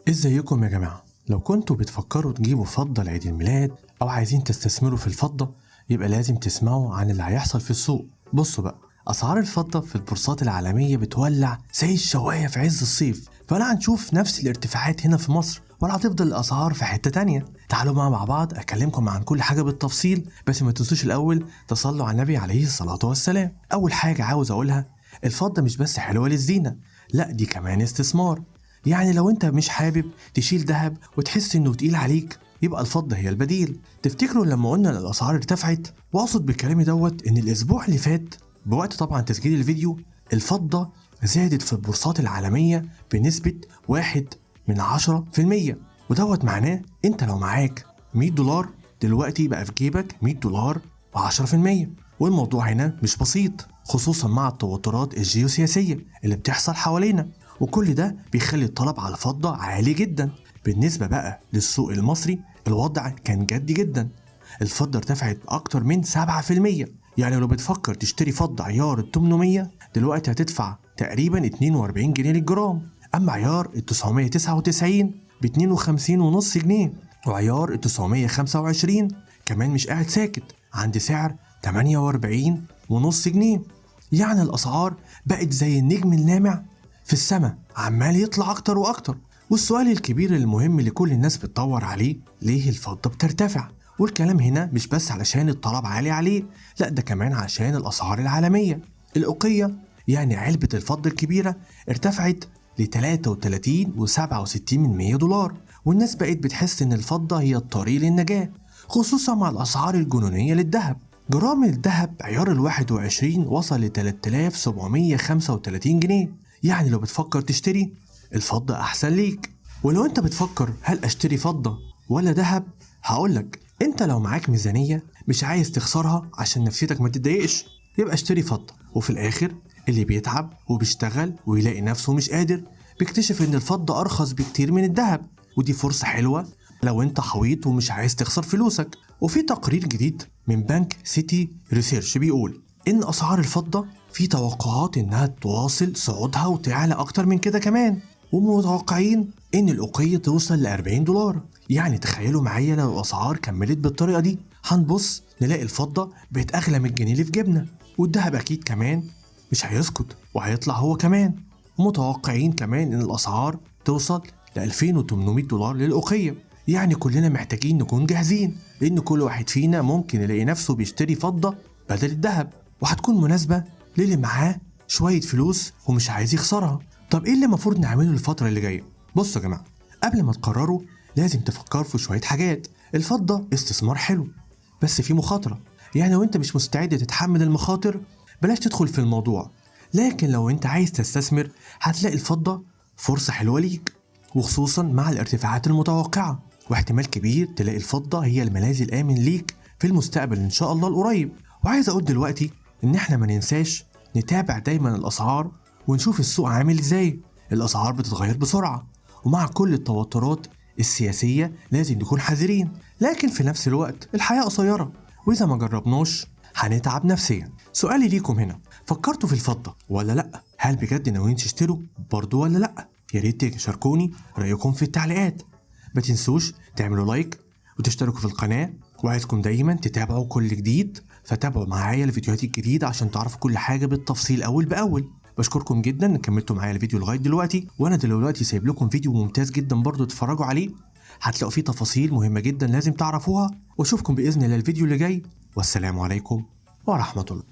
ازيكم يا جماعة؟ لو كنتوا بتفكروا تجيبوا فضة لعيد الميلاد او عايزين تستثمروا في الفضة يبقى لازم تسمعوا عن اللي هيحصل في السوق. بصوا بقى، اسعار الفضة في البورصات العالمية بتولع زي الشواية في عز الصيف، فلا هنشوف نفس الارتفاعات هنا في مصر ولا هتفضل الاسعار في حتة تانية. تعالوا مع بعض اكلمكم عن كل حاجة بالتفصيل، بس ما تنسوش الاول تصلوا على النبي عليه الصلاة والسلام. اول حاجة عاوز اقولها، الفضة مش بس حلوة للزينة، لا دي كمان استثمار. يعني لو انت مش حابب تشيل ذهب وتحس انه تقيل عليك يبقى الفضة هي البديل. تفتكروا لما قلنا ان الاسعار ارتفعت؟ واقصد بكلامي دوت ان الاسبوع اللي فات بوقت طبعا تسجيل الفيديو الفضة زادت في البورصات العالمية بنسبة 1.1%، ودوت معناه انت لو معاك $100 دلوقتي بقى في جيبك $100 و10%. والموضوع هنا مش بسيط، خصوصا مع التوترات الجيوسياسية اللي بتحصل حوالينا، وكل ده بيخلي الطلب على الفضة عالي جدا. بالنسبة بقى للسوق المصري الوضع كان جدي جدا، الفضة ارتفعت أكتر من 7%. يعني لو بتفكر تشتري فضة عيار 800 دلوقتي هتدفع تقريبا 42 جنيه للجرام، أما عيار 999 ب 52.5 جنيه، وعيار 925 كمان مش قاعد ساكت عند سعر 48.5 جنيه. يعني الأسعار بقت زي النجم اللامع في السماء، عمال يطلع أكتر وأكتر. والسؤال الكبير المهم اللي كل الناس بتدور عليه، ليه الفضة بترتفع؟ والكلام هنا مش بس علشان الطلب عالي عليه، لا ده كمان عشان الأسعار العالمية. الأوقية يعني علبة الفضة الكبيرة ارتفعت ل 33.67 دولار، والناس بقت بتحس إن الفضة هي الطريق للنجاة، خصوصا مع الأسعار الجنونية للذهب. جرام الذهب عيار 21 وصل ل 3735 جنيه. يعني لو بتفكر تشتري الفضة أحسن ليك. ولو أنت بتفكر هل أشتري فضة ولا ذهب، هقولك أنت لو معاك ميزانية مش عايز تخسرها عشان نفسيتك ما تتضايقش يبقى اشتري فضة. وفي الآخر اللي بيتعب وبيشتغل ويلاقي نفسه مش قادر بيكتشف إن الفضة أرخص بكتير من الذهب، ودي فرصة حلوة لو أنت حويط ومش عايز تخسر فلوسك. وفي تقرير جديد من بنك سيتي ريسيرش بيقول إن أسعار الفضة في توقعات إنها تواصل صعودها وتعلى أكتر من كده كمان، ومتوقعين إن الأوقية توصل ل $40. يعني تخيلوا معايا لو الأسعار كملت بالطريقة دي هنبص نلاقي الفضة بقت أغلى من الجنيه اللي في جيبنا، والذهب أكيد كمان مش هيسكت وهيطلع هو كمان. ومتوقعين كمان إن الأسعار توصل ل $2800 للأوقية. يعني كلنا محتاجين نكون جاهزين، لأن كل واحد فينا ممكن يلاقي نفسه بيشتري فضة بدل الذهب، وهتكون مناسبة للي معاه شوية فلوس ومش عايز يخسرها. طب ايه اللي المفروض نعمله الفترة اللي جاية؟ بصوا يا جماعة، قبل ما تقرروا لازم تفكروا في شوية حاجات. الفضة استثمار حلو بس في مخاطرة، يعني لو انت مش مستعد تتحمل المخاطر بلاش تدخل في الموضوع. لكن لو انت عايز تستثمر هتلاقي الفضة فرصة حلوة ليك، وخصوصا مع الارتفاعات المتوقعة، واحتمال كبير تلاقي الفضة هي الملاذ الآمن ليك في المستقبل إن شاء الله القريب. وعايز أقول دلوقتي إن إحنا ما ننساش نتابع دايما الأسعار ونشوف السوق عامل إزاي. الأسعار بتتغير بسرعة، ومع كل التوترات السياسية لازم نكون حذرين، لكن في نفس الوقت الحياة قصيرة، وإذا ما جربناش هنتعب نفسيا. سؤالي ليكم هنا، فكرتوا في الفضة ولا لأ؟ هل بجد ناويين تشتروا برضو ولا لأ؟ يا ريت تشاركوني رأيكم في التعليقات. ما تنسوش تعملوا like وتشتركوا في القناة، وعايزكم دايما تتابعوا كل جديد، فتابعوا معايا الفيديوهات الجديدة عشان تعرفوا كل حاجة بالتفصيل أول بأول. بشكركم جدا ان كملتوا معايا الفيديو لغاية دلوقتي، وانا دلوقتي سايب لكم فيديو ممتاز جدا برضو تتفرجوا عليه، هتلاقوا فيه تفاصيل مهمة جدا لازم تعرفوها. واشوفكم بإذن الله الفيديو اللي جاي، والسلام عليكم ورحمة الله.